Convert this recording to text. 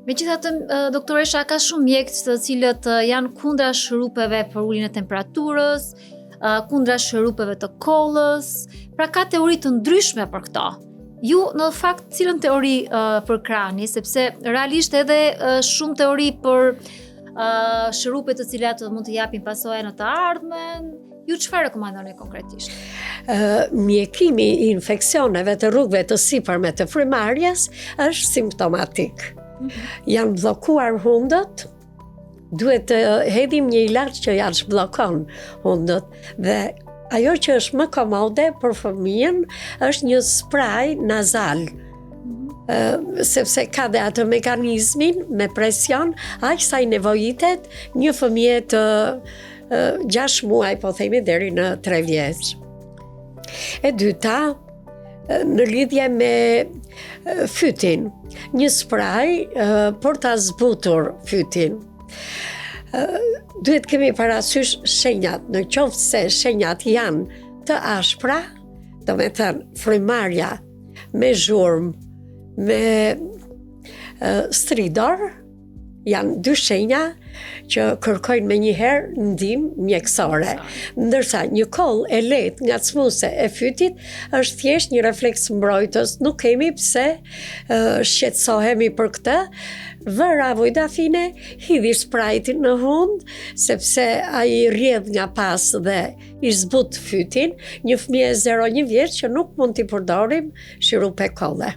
Megjithatë, doktoresha, ka shumë mjekë të cilët janë kundra shurupeve për uljen e temperaturës, kundra shurupeve të kollës, pra ka teori të ndryshme për këto. Ju në fakt cilën teori uh, përkrahni, sepse realisht edhe uh, shumë teori për uh, shurupe të cilat mund të japin pasoja në të ardhmen, ju çfarë rekomandoni konkretisht? Uh, mjekimi i infeksioneve të rrugëve të sipërme të frymëmarrjes është simptomatik. Mm -hmm. Janë bllokuar hundët, duhet të hedhim një ilaç që ja zhbllokon hundët dhe ajo që është më komode për fëmijën është një spray nazal. Mm-hmm. sepse ka dhe atë mekanizmin me presion, aq sa i nevojitet një fëmije të 6 muaj, po themi deri në 3 vjeç. E dyta, në lidhje me fytin, një spray për ta zbutur fytin. Duhet kemi parasysh shenjat, në qoftë se shenjat janë të ashpra, domethënë frymëmarrja me zhurmë, me stridor, Janë dy shenja që kërkojnë menjëherë ndihmë mjekësore. Ndërsa një kollë e lehtë ngacmuese e fytit është thjesht një refleks mbrojtës, nuk kemi pse shqetësohemi për këtë. Vër avuj dafine, hidhi sprajtin në hundë, sepse ai rrjedh nga pas dhe i zbut fytin, një fëmije 0-1 vjeç që nuk mund t'i përdorim shurupe kolle.